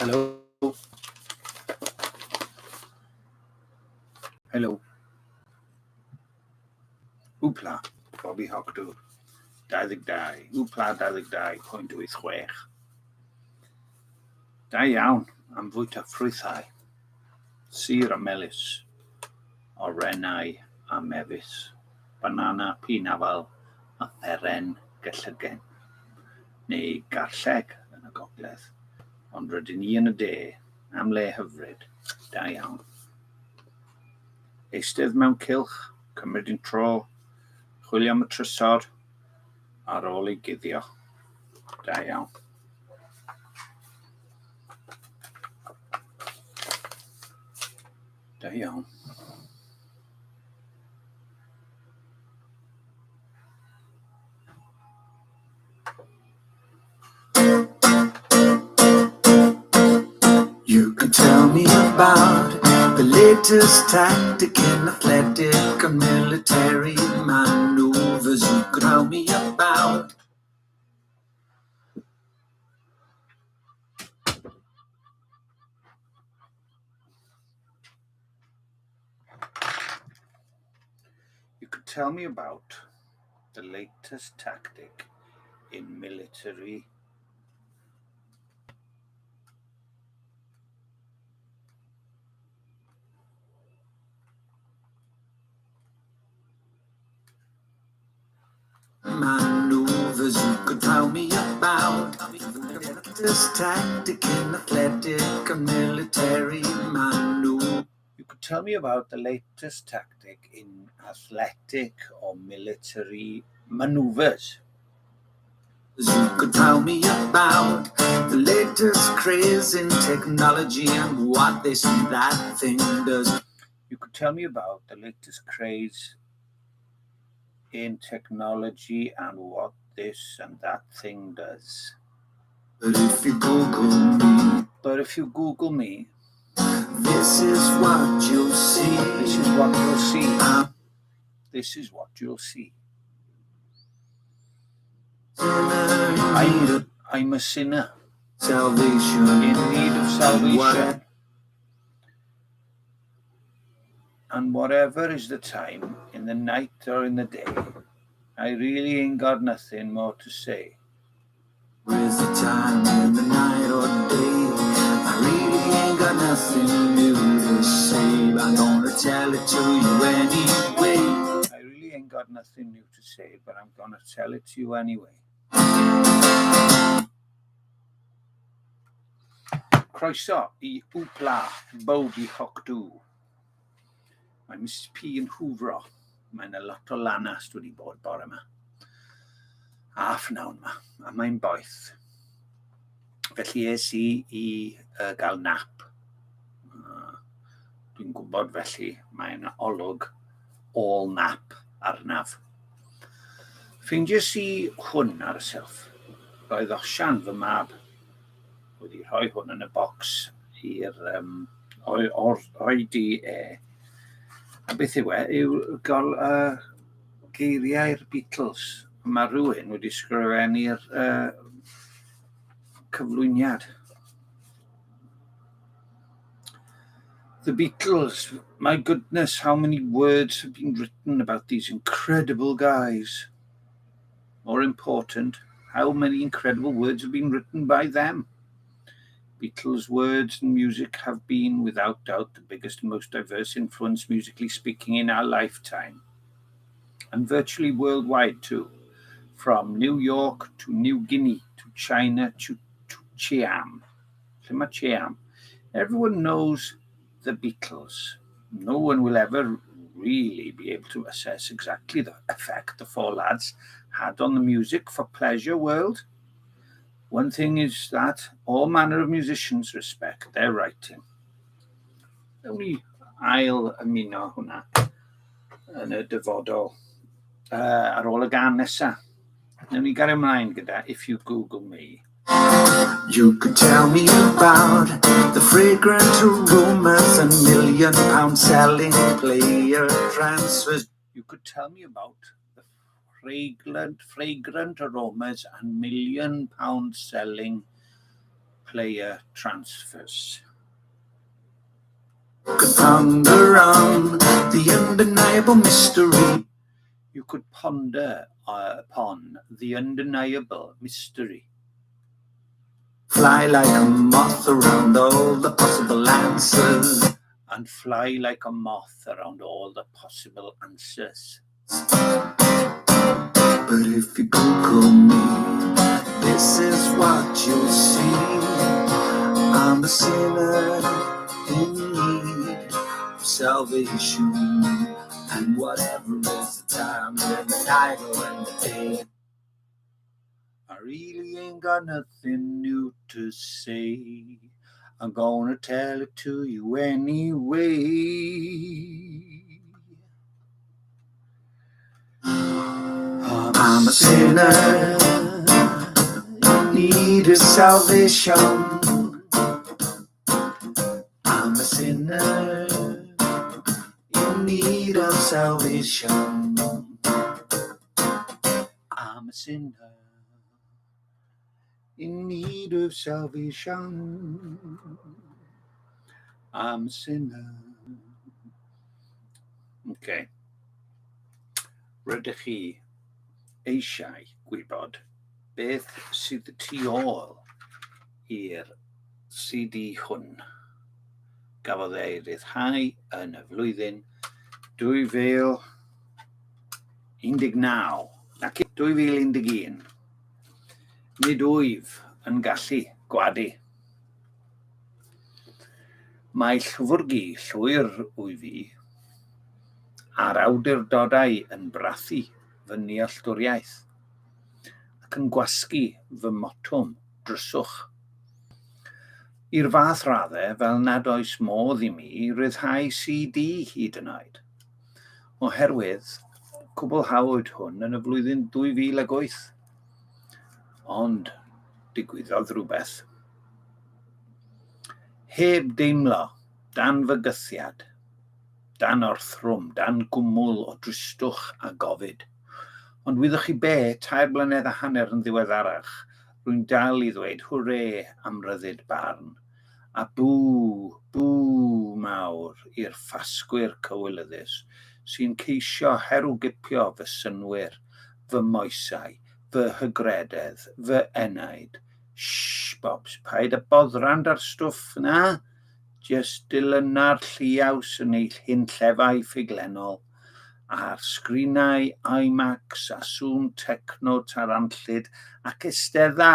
Helo. Helo. Wpla, Bobby Hocdw, 22, Wpla 22.86. Da iawn am fwyta ffrwythau, sur a melys, orennau a mefus, banana, pinafal a pheren gellygen, neu garlleg yn y gogledd, ond rydyn ni yn y de am le hyfryd, da iawn. Eistedd mewn cylch, cymryd un tro, chwilio am y trysor, ar ôl ei guddio. Da iawn. Da iawn. You could tell me about the latest tactic in athletic and military maneuvers. You could tell me about You could tell me about the latest tactic in military maneuvers. You could tell me about the latest tactic in athletic and military maneuvers. You could tell me about the latest tactic in athletic or military maneuvers. You could tell me about the latest craze in technology and what this and that thing does. You could tell me about the latest craze in technology and what this and that thing does. But if you Google me, But if you Google me, this is what you'll see. this is what you'll see. I'm This is what you'll see. a sinner in need of I'm a sinner salvation. in need of salvation. And whatever is the time, in the night or in the day, I really ain't got nothing more to say. Is the time in the night or day? I really ain't got nothing new to say. But I'm gonna tell it to you anyway. I really ain't got nothing new to say, but I'm gonna tell it to you anyway. Croeso i Wpla Bowb i Hocdw. Mae Mrs P yn hwfro. Mae yna lot o lanast wedi bod bore yma. A phnawn yma. A mae'n boeth. Felly es i i gael nap. Dwi'n gwybod felly mae yna olwg ôl nap arnaf. Ffeindiais i hwn ar y silff. Roedd Osian, fy mab, wedi rhoi hwn yn y bocs i'r o'r oedi e. A beth yw e? Yw gol geiriau'r Beatles. Mae rhywun wedi sgrifennu'r cyflwyniad. The Beatles, my goodness, how many words have been written about these incredible guys. More important, how many incredible words have been written by them. Beatles' words and music have been, without doubt, the biggest and most diverse influence, musically speaking, in our lifetime. And virtually worldwide, too. From New York to New Guinea to China to Chiam. Lle mae Chiam? Everyone knows the Beatles. No one will ever really be able to assess exactly the effect the four lads had on the music for pleasure world. One thing is that all manner of musicians respect their writing. Newn ni ail ymuno hwnna yn y dyfodol ar ôl y gân nesa. Newn ni gario ymlaen gyda If You Google Me. You could tell me about the fragrant aromas and million-pound selling player transfers. You could tell me about the fragrant aromas and million-pound selling player transfers. Could ponder on the undeniable mystery. You could ponder upon the undeniable mystery. Fly like a moth around all the possible answers. And fly like a moth around all the possible answers. But if you Google me, this is what you'll see. I'm a sinner in need of salvation. And whatever is the time and the night or in the day, I really ain't got nothing new to say. I'm gonna tell it to you anyway. I'm a sinner, need of salvation. I'm a sinner in need of salvation. I'm a sinner in need of salvation. I'm a sinner. Okay. Rydych chi eisiau gwybod beth sydd tu ôl i'r CD hwn. Gafodd ei ryddhau yn y flwyddyn 2019 ac 2011. Nid wyf yn gallu gwadu. Mae llwfrgi llwyr wyf fi a'r awdurdodau yn brathu fy nealltwriaeth ac yn gwasgu fy motwm dryswch. I'r fath raddau fel nad oes modd i mi ryddhau CD hyd yn oed, oherwydd cwblhawyd hwn yn y flwyddyn 2008. Ond digwyddodd rhywbeth. Heb deimlo, dan fygythiad, dan orthrwm, dan gwmwl o dristwch a gofid. Ond wyddoch chi be, 3.5 blynedd yn ddiweddarach, rwy'n dal i ddweud hwre am ryddid barn, a bŵ, bŵ mawr i'r ffasgwyr cywilyddus sy'n ceisio herwgipio fy synnwyr, fy moesau, fy hygrededd, fy enaid. Shh, Bobs, paid â boddran ar stwff na. Jyst dilyna'r lliaws yn ei hunllefau ffuglenol a'r sgrinau IMAX a sŵn techno taranllyd ac eistedda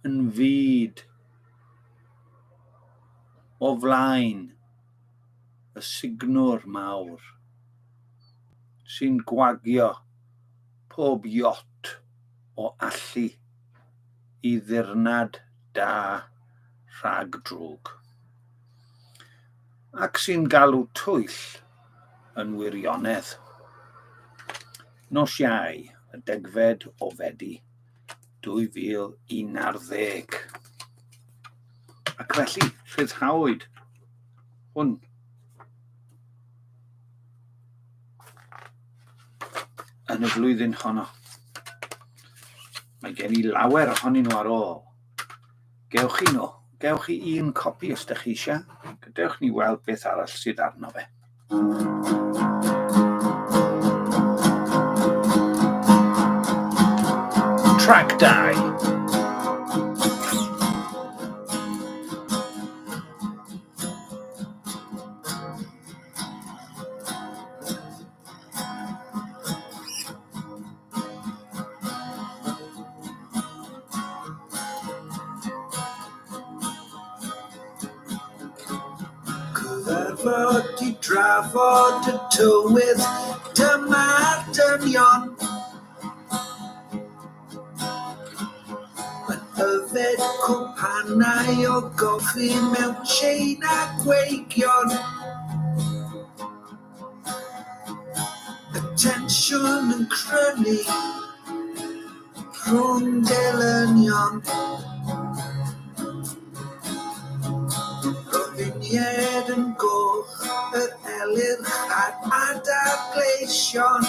yn fud o flaen y signwr mawr sy'n gwagio pob iot o allu i ddirnad da rhag drwg, ac sy'n galw twyll yn wirionedd. Nos Iau, y 10fed o Fedi, 2011. Ac felly, rhyddhawyd hwn. Yn y flwyddyn honno. Mae gen i lawer ohonyn nhw ar ôl. Gewch chi nhw. Gewch chi un copi os ydych chi eisiau. Gadewch ni weld beth arall sydd arno fe. Track 2. Cyfarfod i drafod y tywydd, dyma'r dynion. Yn yfed cwpanau o goffi mewn tseina gweigion. Y tensiwn yn crynu rhwng gelynion. Rofinied yn goch, yr elyrch a'r adar gleision.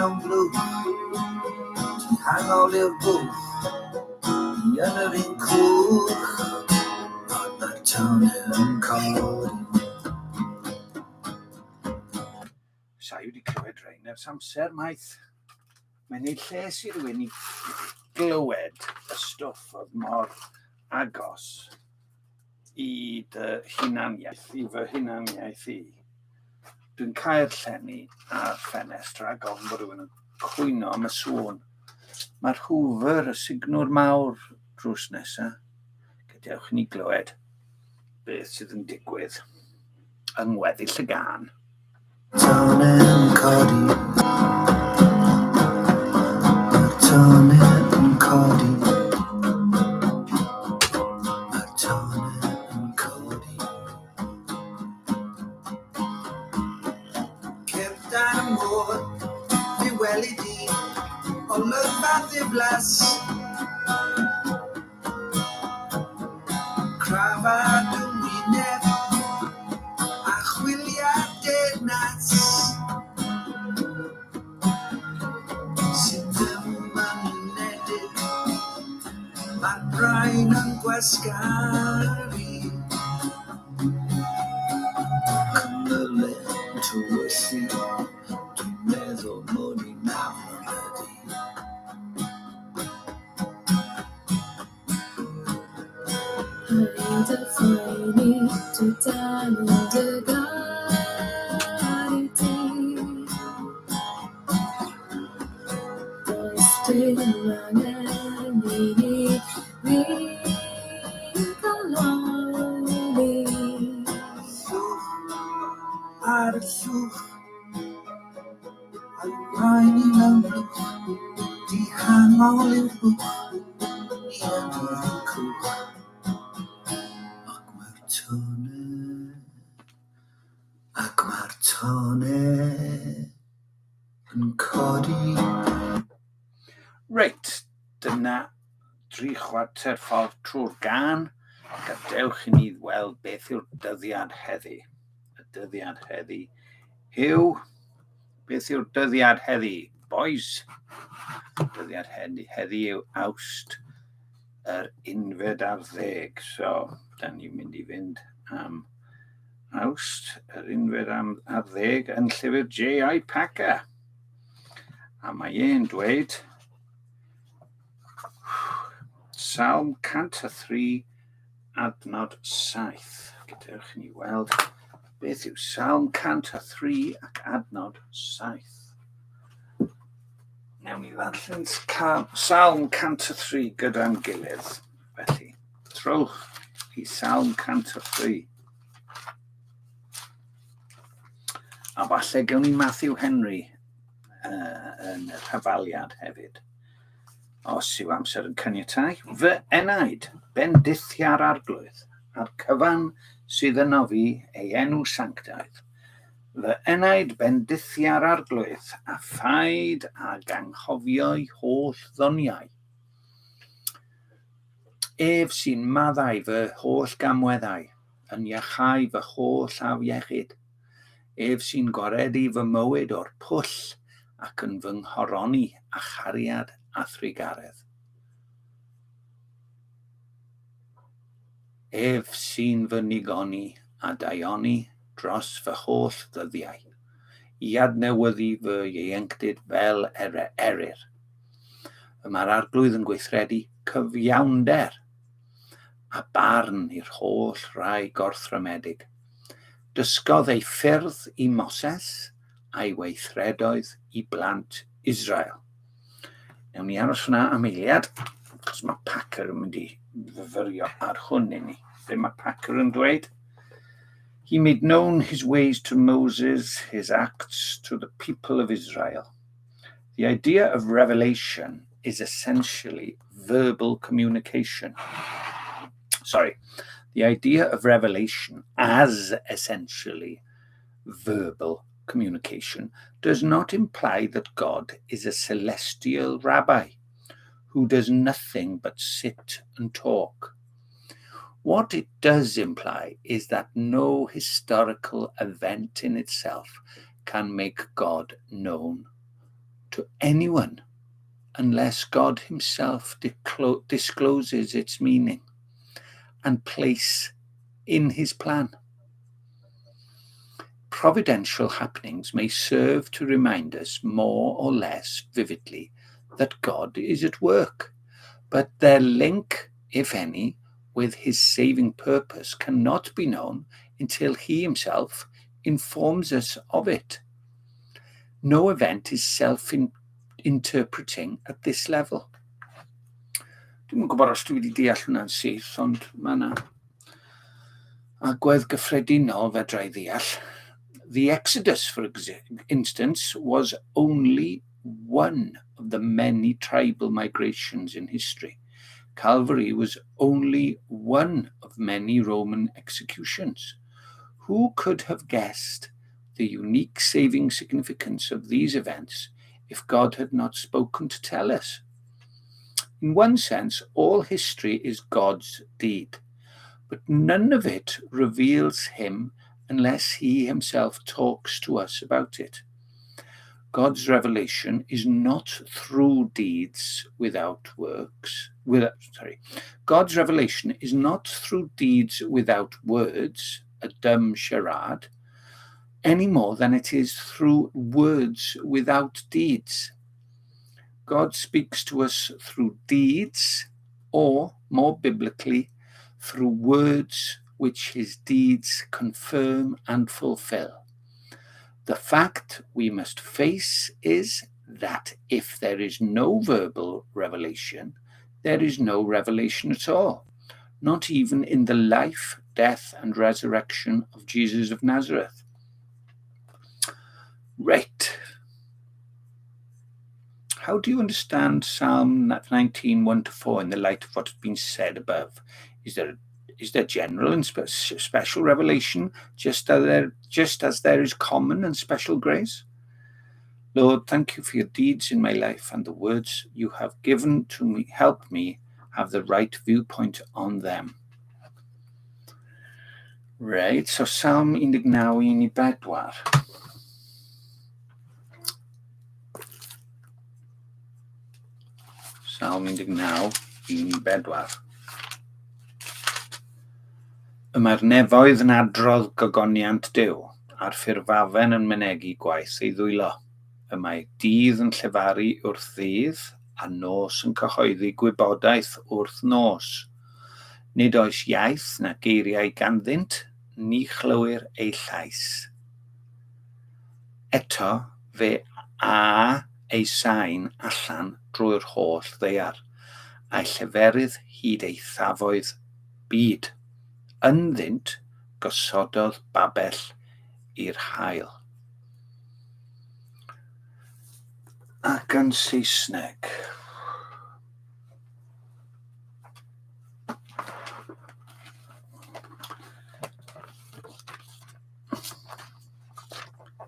mewn blwch, dihangol yw'r bwch, ni yn yr un cwch, ond mae'r tonnau yn codi. Sa i wedi clywed rhain ers amser maith. Mae'n neud lles i rywun i glywed y stwff oedd mor agos i dy hunaniaeth, i fy hunaniaeth i. Dwi'n cau'r llenni a'r ffenest rhag ofn bod rhywun yn cwyno am y sŵn. Mae'r Hoover, y sugnwr mawr, drws nesa. Gadewch i ni glywed beth sydd yn digwydd yng ngweddill y gân. Tonnau'n codi. Mae'r tonnau'n codi. Mae'r tonnau'n codi. Cerdd ar y môr, fi weli di, olygfa ddiflas. Crafa dy wyneb a chwilia deyrnas sydd ddim yn unedig. Mae'r brain yn gwasgaru. Cymylau tywyllu, dwi'n meddwl mod i'n aflonyddu. Paid â phoeni, dwi dal yn dy garu di. Does dim angen i ni ddigalonni. Llwch ar y llwch, a'i wraig i mewn blwch, dihangol yw'r bwch, ni yn yr un cwch. Ac mae'r tonnau, ac mae'r tonnau yn codi. Reit, dyna dri chwarter ffordd trwy'r gân. Gadewch i ni weld beth yw'r dyddiad heddi. Y dyddiad heddi yw... Beth yw'r dyddiad heddi, boys? Dyddiad heddi, heddi yw Awst yr unfed ar ddeg. So, da ni'n mynd i fynd am Awst yr unfed am, ar ddeg yn llyfr J.I. Packer. A mae e'n dweud Salm 103 adnod 7. Gadewch i ni weld beth yw Salm 103 ac adnod 7. Newn ni ddarllen Salm 103 gyda'n gilydd. Felly, trowch i Salm 103. A falle gewn ni Matthew Henry yn y rhafaliad hefyd. Os yw amser yn caniatáu, fy enaid, bendithia'r arglwydd, a'r cyfan sydd yno fi, ei enw sanctaidd. Fy enaid, bendithia'r arglwydd, a phaid ag anghofio'i holl ddoniau. Ef sy'n maddau fy holl gamweddau, yn iachau fy holl afiechyd. Ef sy'n gwaredu fy mywyd o'r pwll ac yn fy nghoroni â chariad a thrugaredd. Ef sy'n fy nigoni a daioni dros fy holl ddyddiau, i adnewyddu fy ieuenctid fel eryr. Y mae'r Arglwydd yn gweithredu cyfiawnder a barn i'r holl rai gorthrymedig. Dysgodd ei ffyrdd i Moses a'i weithredoedd i blant Israel. Newn ni aros fyna am eiliad, achos mae Packer yn mynd i fyfyrio ar hwn i ni. Be mae Packer yn dweud? He made known his ways to Moses, his acts to the people of Israel. The idea of revelation is essentially verbal communication. Sorry, the idea of revelation as essentially verbal communication does not imply that God is a celestial rabbi who does nothing but sit and talk. What it does imply is that no historical event in itself can make God known to anyone unless God himself discloses its meaning and place in his plan. Providential happenings may serve to remind us more or less vividly that God is at work, but their link, if any, with his saving purpose cannot be known until he himself informs us of it. No event is self-interpreting at this level. Dwi'm yn gwybod os dwi wedi deall hwnna'n syth, ond mae yna agwedd gyffredinol fedra i ddeall. The Exodus, for instance, was only one of the many tribal migrations in history. Calvary was only one of many Roman executions. Who could have guessed the unique saving significance of these events if God had not spoken to tell us? In one sense, all history is God's deed, but none of it reveals him unless he himself talks to us about it. God's revelation is not through deeds without works. Without, sorry. God's revelation is not through deeds without words, a dumb charade, any more than it is through words without deeds. God speaks to us through deeds, or more biblically, through words which his deeds confirm and fulfill. The fact we must face is that if there is no verbal revelation, there is no revelation at all, not even in the life, death, and resurrection of Jesus of Nazareth. Right. How do you understand Psalm 19, 1-4 in the light of what has been said above? Is there general and special revelation, just as there is common and special grace? Lord, thank you for your deeds in my life and the words you have given to me. Help me have the right viewpoint on them. Right, so Salm 19, 1 i 4. Salm 19, 1 i 4. Y mae'r nefoedd yn adrodd gogoniant Duw, a'r ffurfafen yn mynegi gwaith ei ddwylo. Y mae dydd yn llefaru wrth ddydd, a nos yn cyhoeddi gwybodaeth wrth nos. Nid oes iaith na geiriau ganddynt, ni chlywir eu llais. Eto fe a ei sain allan drwy'r holl ddaear, a'i lleferydd hyd eithafoedd byd. Ynddynt gosododd babell i'r haul. Ac yn Saesneg.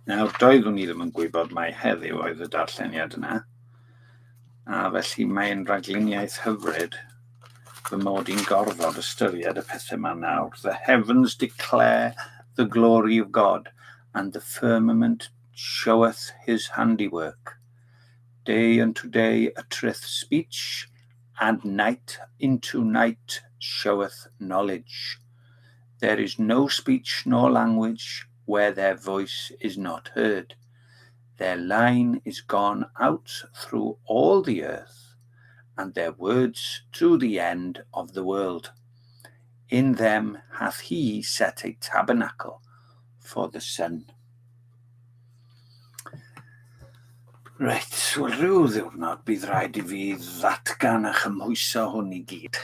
Nawr, doeddwn i ddim yn gwybod mai heddiw oedd y darlleniad yna, a felly mae'n rhagluniaeth hyfryd fy mod i'n gorfod ystyried y pethau yma nawr. The heavens declare the glory of God, and the firmament showeth his handiwork. Day unto day uttereth speech, and night into night showeth knowledge. There is no speech nor language where their voice is not heard. Their line is gone out through all the earth, and their words to the end of the world. In them hath he set a tabernacle for the sun. Reit, wel rhyw ddiwrnod bydd rhaid i fi ddatgan a chymhwyso hwn i gyd.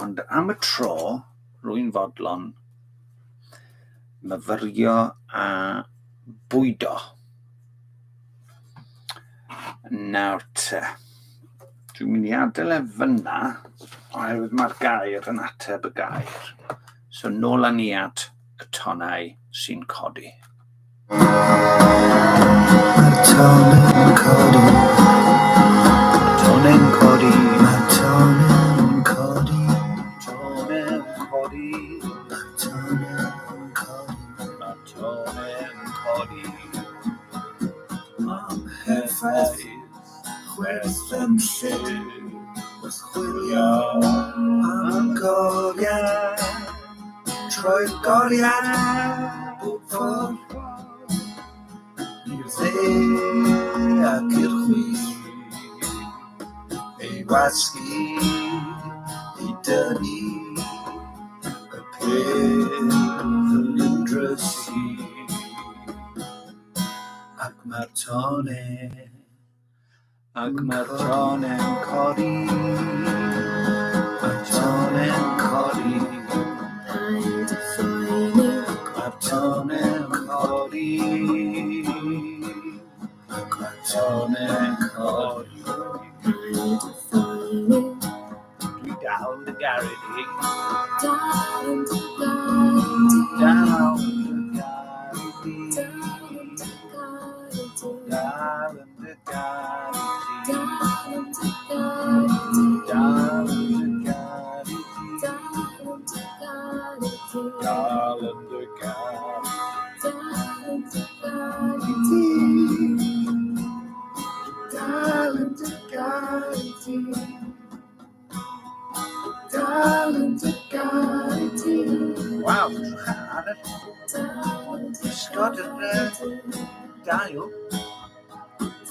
Ond am y tro, rwy'n fodlon myfyrio a bwydo. Nawr te, dwi'n mynd i adael e fyna, oherwydd mae'r gair yn ateb y gair. So nôl â ni at y tonnau sy'n codi. Mae'r tonnau'n codi. Tonnau'n codi. Mae'r tonnau'n codi. Tonnau'n codi. Mae'r tonnau'n codi. Mae'r tonnau'n codi. Amherffaith. Trafferth, chwerthinllyd, wrth chwilio am goriad, troi'r goriad bob ffordd, i'r dde ac i'r chwith, ei wasgu, ei dynnu, y peth yn drysu. Ac mae'r tonnau, Ac mae'r tonnau'n codi, mae'r tonnau'n codi, Paid â phoeni, mae'r tonnau'n codi, ac mae'r tonnau'n codi. Paid â phoeni, Dwi dal yn dy garu di, dal yn dy garu di, dal yn dy garu di, dal yn dy garu di, dal yn dy garu di, dal yn dy garu di, dal yn dy garu di, dal yn dy garu di, dal yn dy garu dal yn dy garu di. di, dal yn dy garu di, dal yn dy garu di, Waw, edrych ar y dal yn dy Pysgod yr garu di. dail.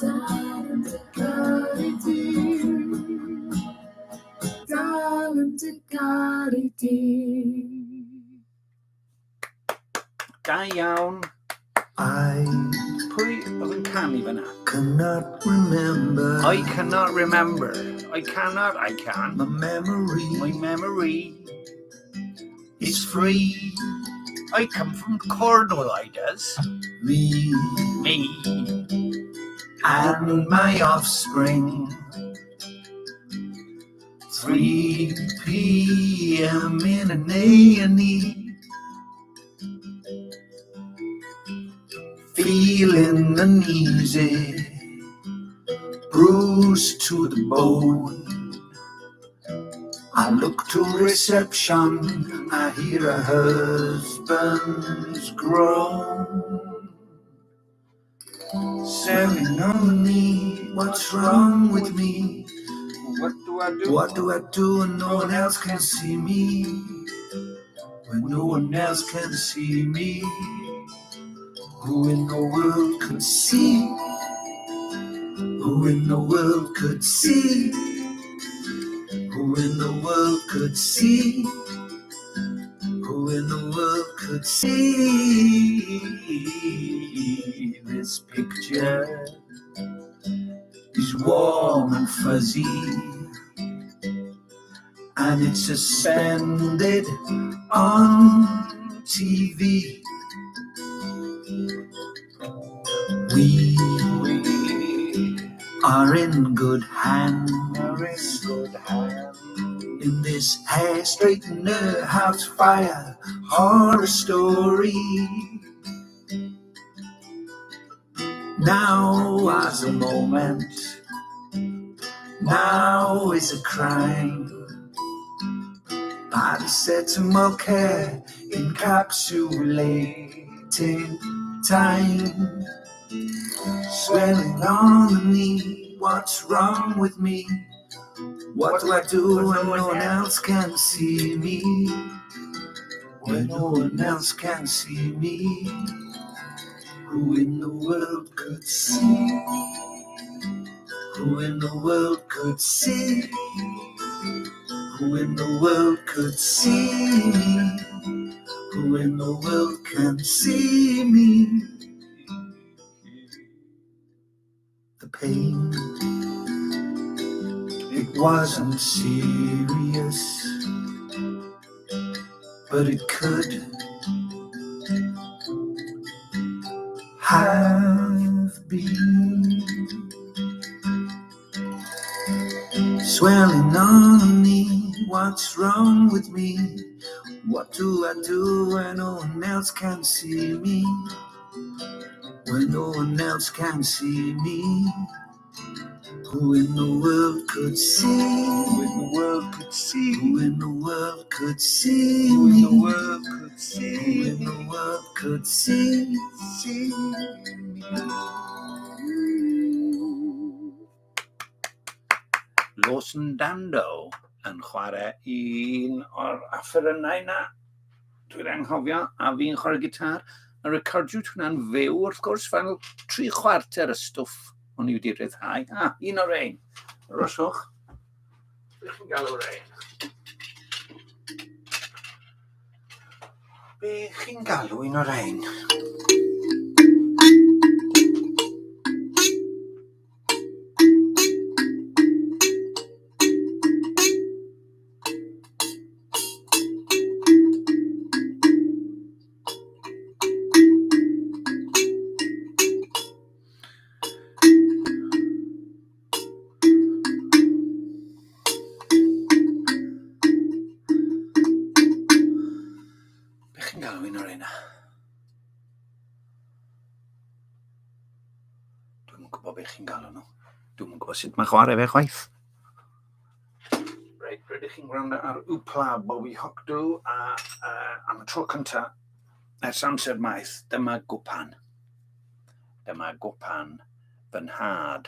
Dal yn dy garu di, dal yn dy garu di. Da iawn. I Pwy oedd yn canu fyna? cannot remember I cannot remember. I cannot, I can. my memory My memory is free. I come from Cornwall, I does. Me Me. and my offspring. 3 p.m. in an A&E. Feeling uneasy, bruised to the bone. I look to reception, I hear a husband's groan. Swelling on the knee, what's wrong with me? What do I do? What do I do when no one else can see me? When no one else can see me? Who in the world could see? Who in the world could see? Who in the world could see? Who in the world could see this picture? Is warm and fuzzy, and it's suspended on TV. We We are in good hands are in good hands. in this hair straightener house fire horror story. Now is a moment. Now is a crime. Paracetamol care encapsulating time. Swelling on the knee, what's wrong with me? What do I do when no one else can see me? When no one else can see me? Who in the world could see? Who in the world could see? Who in the world could see me? Who in the world can see me? The pain, it wasn't serious, but it could have been. Swelling on the knee, what's wrong with me? What do I do when no one else can see me? When no one else can see me? Who in the world could see? Who in the world could see? Who in the world could see Who in the me? world could Who see in me? the world could see? See me? Lawson Dando yn chwarae un o'r offerynnau 'na. Dwi'n anghofio, a fi'n chwarae gitar. A recordiwyd hwnna'n fyw, wrth gwrs, fel 3/4 y stwff o'n i wedi rhyddhau. A, un o'r ein. Roswch. Be chi'n galw rein? Be chi'n galw un o'r ein? Be chi'n galw un o'r reina? Dwi'm yn gwybod be chi'n galw nhw. Dwi'm yn gwybod sut mae chwarae fe chwaith. Reit, rydych chi'n gwrando ar Wpla Bobby Hocdw a am y tro cynta ers amser maith, dyma gwpan. Dyma gwpan fy nhad.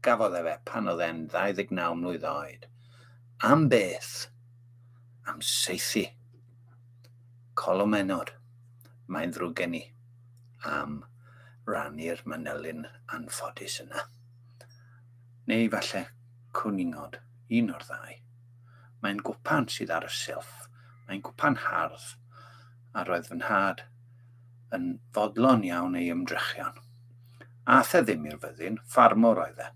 Gafodd e fe pan oedd e'n 29 mlwydd oed. Am beth? Am saethu. Colomennod. Mae'n ddrwg gen i am rannu'r manylyn anffodus yna. Neu falle cwningod, un o'r ddau. Mae'n gwpan sydd ar y silff. Mae'n gwpan hardd, a roedd fy nhad yn fodlon iawn ei ymdrechion. Ath e ddim i'r fyddin, ffarmwr oedd e.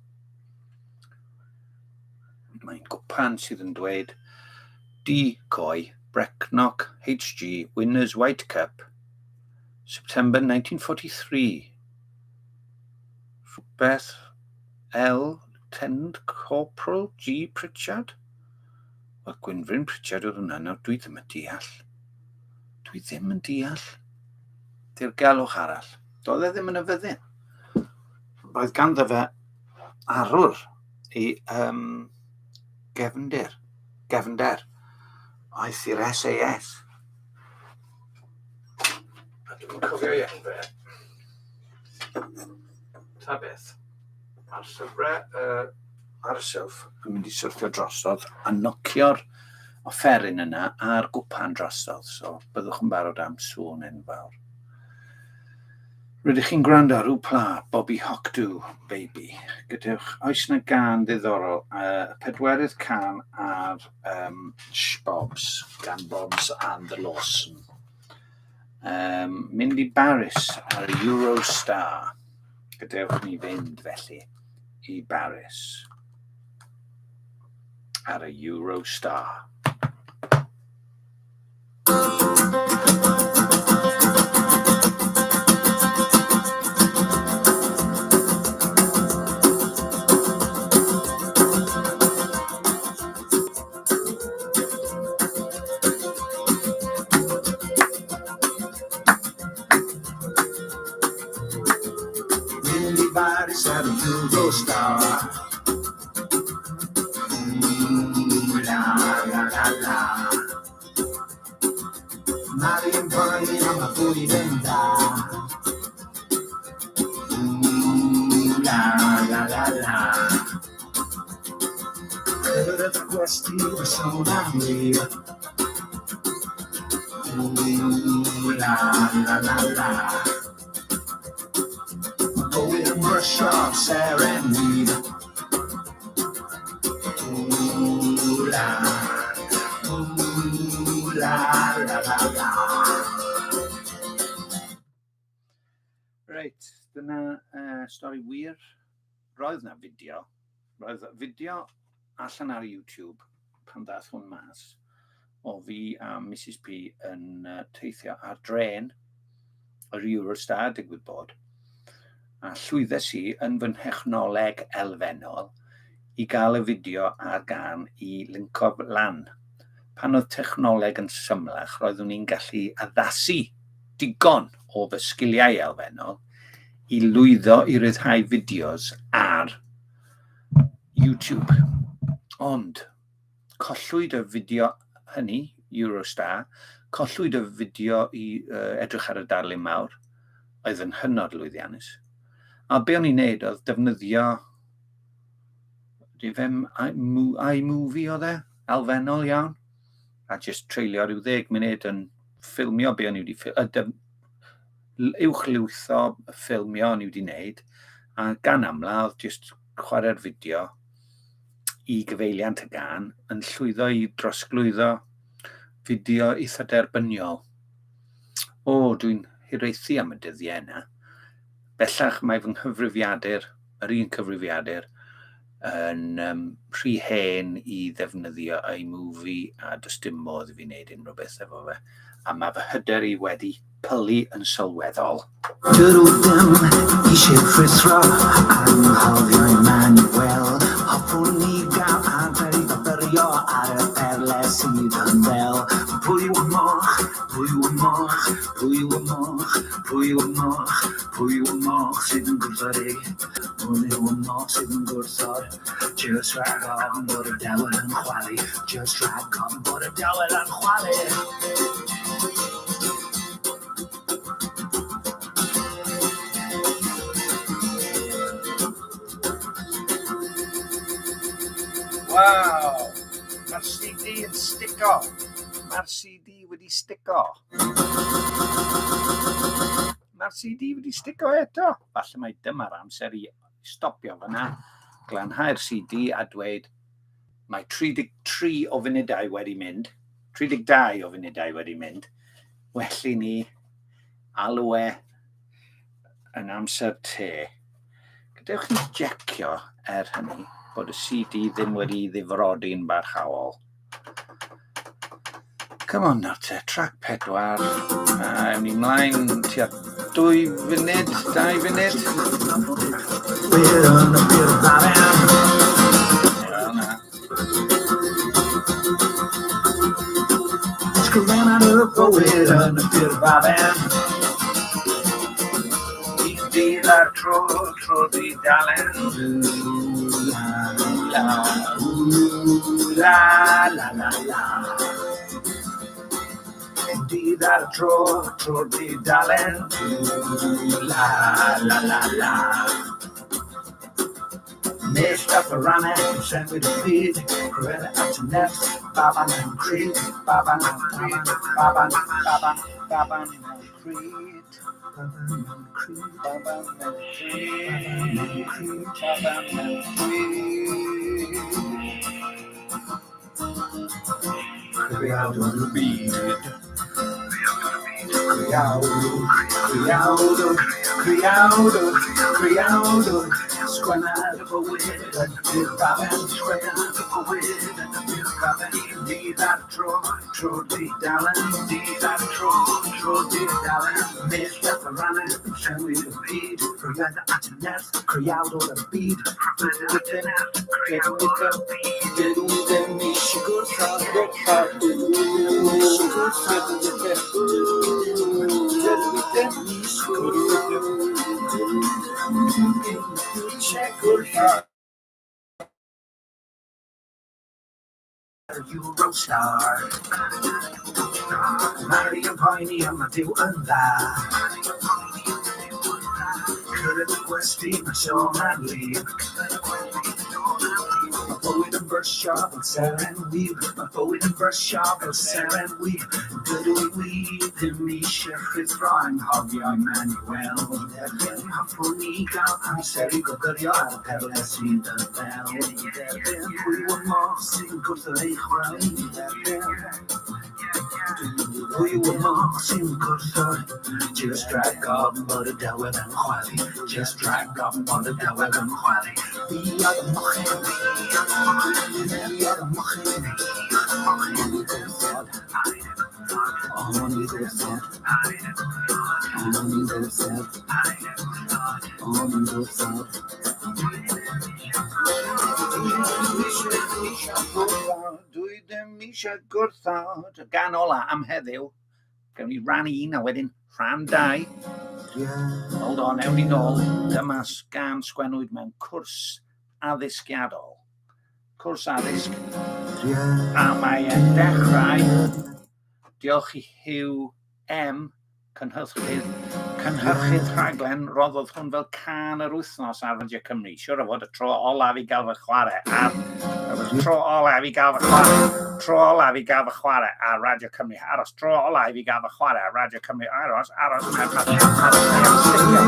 Mae'n gwpan sydd yn dweud Decoy Brecknock HG Winners White Cup September 1943. Rhywbeth L. Lieutenant Corporal G. Pritchard? Wel, Gwynfryn Pritchard oedd hwnna, nawr dwi ddim yn deall. Dwi ddim yn deall. Dirgelwch arall. Doedd e ddim yn y fyddin. Roedd ganddo fe arwr i gefndir, gefnder. Aeth i'r SAS. A dwi'm yn cofio ei enw fe. Ta beth, mae'r llyfrau ar y silff yn mynd i syrthio drosodd a nocio'r offeryn yna a'r gwpan drosodd, so byddwch yn barod am sŵn enfawr. Rydych chi'n gwrando ar Wpla, Bobby Hocdw, baby. Gadewch, oes na gân ddiddorol? Y pedwerydd cân ar Shbobs, gan Bobs and the Lawson. Mynd i Baris ar y Eurostar. Gadewch ni fynd, felly, i Baris ar y Eurostar. Mynd i Baris ar y Eurostar. Ooh, la, la, la, la. Mari yn poeni am y bwyd yn dda. Ooh, la, la, la, la. Cyrraedd y gwesty, mae sôn am wir. Ooh, la, la, la, la. Mae bywyd yn brysio, seren wir. Ooh, la, ooh, la, la, la, la. Reit, dyna stori wir. Roedd 'na fideo, roedd fideo allan ar YouTube pan ddaeth hwn mas, o fi a Misus P yn teithio ar drên yr Eurostar, digwydd bod. A llwyddes i yn fy nhechnoleg elfennol i gael y fideo a'r gân i linco lan. Pan oedd technoleg yn symlach, roeddwn i'n gallu addasu digon o fy sgiliau elfennol i lwyddo i ryddhau fideos ar YouTube. Ond collwyd y fideo hynny, Eurostar, collwyd y fideo i edrych ar y darlun mawr, oedd yn hynod lwyddiannus. A be o'n i'n neud oedd defnyddio Dim iMovie oedd e, elfennol iawn. A jyst treulio rhyw ddeg munud yn ffilmio be o'n i wedi uwchlwytho y ffilmio o'n i wedi wneud. A gan amla, oedd jyst chwarae'r fideo i gyfeiliant y gân yn llwyddo i drosglwyddo fideo eitha derbyniol. O, dwi'n hiraethu am y dyddiau yna. Bellach mae fy nghyfrifiadur, yr un cyfrifiadur, yn um, rhy hen i ddefnyddio iMovie a does dim modd i fi wneud unrhyw beth efo fe. A mae fy hyder i wedi pylu yn sylweddol. Dydw ddim eisiau rhuthro, anghofio Emmanuel. Hoffwn i gael amser i fyfyrio ar y perle sydd yn ddel. Pwy yw y moch? Pwy yw y moch? Pwy yw y moch? Pwy yw y moch? Pwy yw y moch sydd yn gwrthod ei? Hwn yw y moch sydd yn gwrthod. Just rhag ofn bod y dawel yn chwalu. Just rhag ofn bod y dawel yn chwalu. Waw! Mae'r CD yn stico. Mae'r CD wedi stico. Mae'r CD wedi stico eto. Falle mai dyma'r amser i stopio fyna, glanhau'r CD a dweud mae 33 o funudau wedi mynd, 32 o funudau wedi mynd, well i ni alw e yn amser te. Gadewch ni jecio er hynny bod y CD ddim wedi ddifrodi'n barhaol. Come on nawr te, track pedwar. A ewn ni mlaen tua dwy funud, dau funud. Wel na. Sgrifenna y bywyd yn y ffurfafen. Un dydd ar tro, tro dudalen. La, la, la, la, la, la. Un dydd ar tro, tro dudalen. La, la, la, la. Mist up a ranne, send y byd, Cruella at y nerth, baban mewn cryd, baban mewn cryd, baban, baban, baban mewn cryd. Baban mewn cryd, baban mewn baban mewn cryd, cryd. baban mewn cryd. Creawdwr y byd. Creawdwr, creawdwr, creawdwr, creawdwr. Sgwenna dy fywyd yn y ffurfafen, sgwenna dy fywyd yn y ffurfafen. Un dydd ar dro, tro dudalen, dydd ar tro, tro dudalen. Myll a tharanau yn llenwi y byd, Rhywedd at y nerth, creawdwr y byd. Rhywedd at y nerth, creawdwr y byd. Dydw i ddim eisiau gwrthod, gwrthod, dydw i ddim eisiau gwrthod, dydw i ddim, dydw i ddim eisiau gwrthod, dydw i ddim eisiau gwrthod. Eurostar. Mari yn poeni am nad yw yn dda. Cyrraedd y gwesty, mae Siôn ar lib. Mae bywyd yn byrstio fel seren wib. Mae bywyd yn byrstio fel seren wib. Dydw i wir ddim eisiau rhuthro anghofio Emmanuel. Derbyn hoffwn i gael amser i fyfyrio ar y perle sydd yn ddel. Derbyn pwy yw y moch sy'n gwrthod ei chwalu. Derbyn pwy yw y moch sy'n gwrthod. Just rhag ofn bod y dawel yn chwalu. Just rhag ofn bod y dawel yn chwalu. Fi oedd y mochyn, fi oedd y mochyn, fi oedd y mochyn, fi oedd y mochyn. O'n i gwrthod, o'n i gwrthod, o'n i gwrthod, o'n i gwrthod. Dwi ddim eisiau gwrthod. Y gan ola am heddiw. Gawn ni ran un a wedyn rhan dau. Hold on, ewn ni nôl. Dyma gan sgwennwyd mewn cwrs addysgiadol. Cwrs addysg. A mae e'n dechrau. Diolch i Hugh M, cynhyrchydd. Cynhyrchydd rhaglen roddodd hwn fel cân yr wythnos ar Radio Cymru. Siwr o fod y tro olaf i gael fy chwarae ar... Y tro olaf i gael fy chwarae. Tro olaf i gael fy chwarae ar Radio Cymru. Aros, tro olaf i gael fy chwarae ar Radio Cymru. Aros, aros, mae mae'n sticio.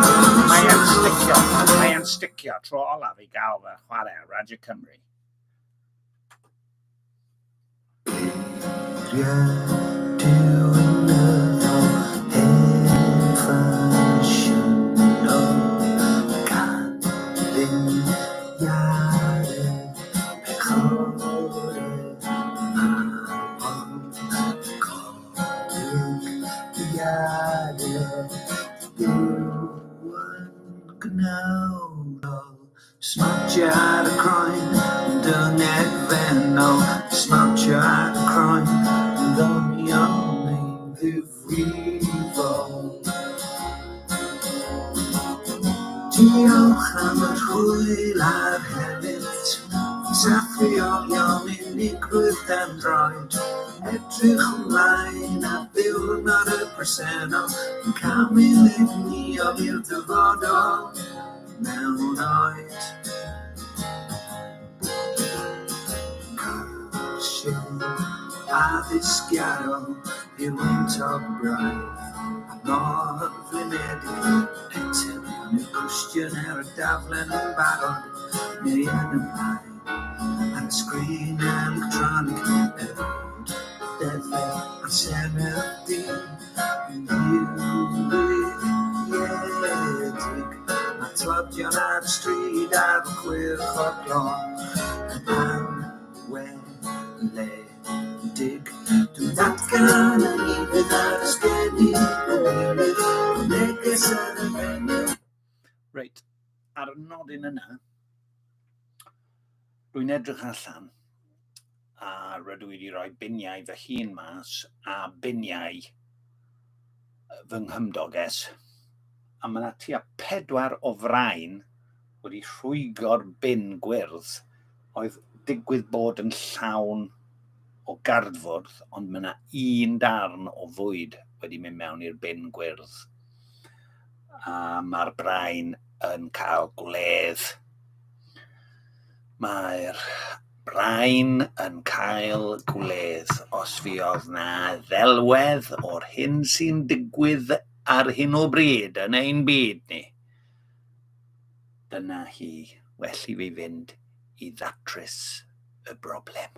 Mae'n sticio. Mae'n sticio. Tro olaf i gael fy chwarae ar Radio Cymru. Geiriau diwinyddol hen ffasiynol, canlyniadau pechodau marwol, golygiadau byw yn gnawdol. Smatio ar y croen, dyngedfennol, Smatio ar y croen, ddoniol neu'n ddifrifol. Diolch am yr hwyl a'r helynt, sathru olion unigrwydd dan droed, edrych ymlaen at ddiwrnod y presennol, yn camu'n egnïol i'r dyfodol. Mewn oed. Cyrsiau addysgiadol i'r wyntog braidd a mor flinedig atebion i'r cwestiwn ar y daflen yn barod neu yn y blaen ar y sgrin electronig er bod deddfau a senedd yn ddiwygiedig. Mae tlodion ar y stryd ar y chwech o'r gloch yn anweledig. Dwi'n datgan yn ufudd ar y sgeni gywilydd, neges yr efengyl. Reit, ar y nodyn yna, rwy'n edrych allan a rydw i wedi rhoi biniau fy hun mas a biniau fy nghymdoges. A mae yna tua pedwar o frain wedi rhwygo'r bin gwyrdd oedd digwydd bod yn llawn o gardfwrdd, ond mae yna un darn o fwyd wedi mynd mewn i'r bin gwyrdd. A mae'r brain yn cael gwledd. Mae'r brain yn cael gwledd os fuodd 'na ddelwedd o'r hyn sy'n digwydd ar hyn o bryd yn ein byd ni. Dyna hi, well i fi fynd i ddatrys y broblem.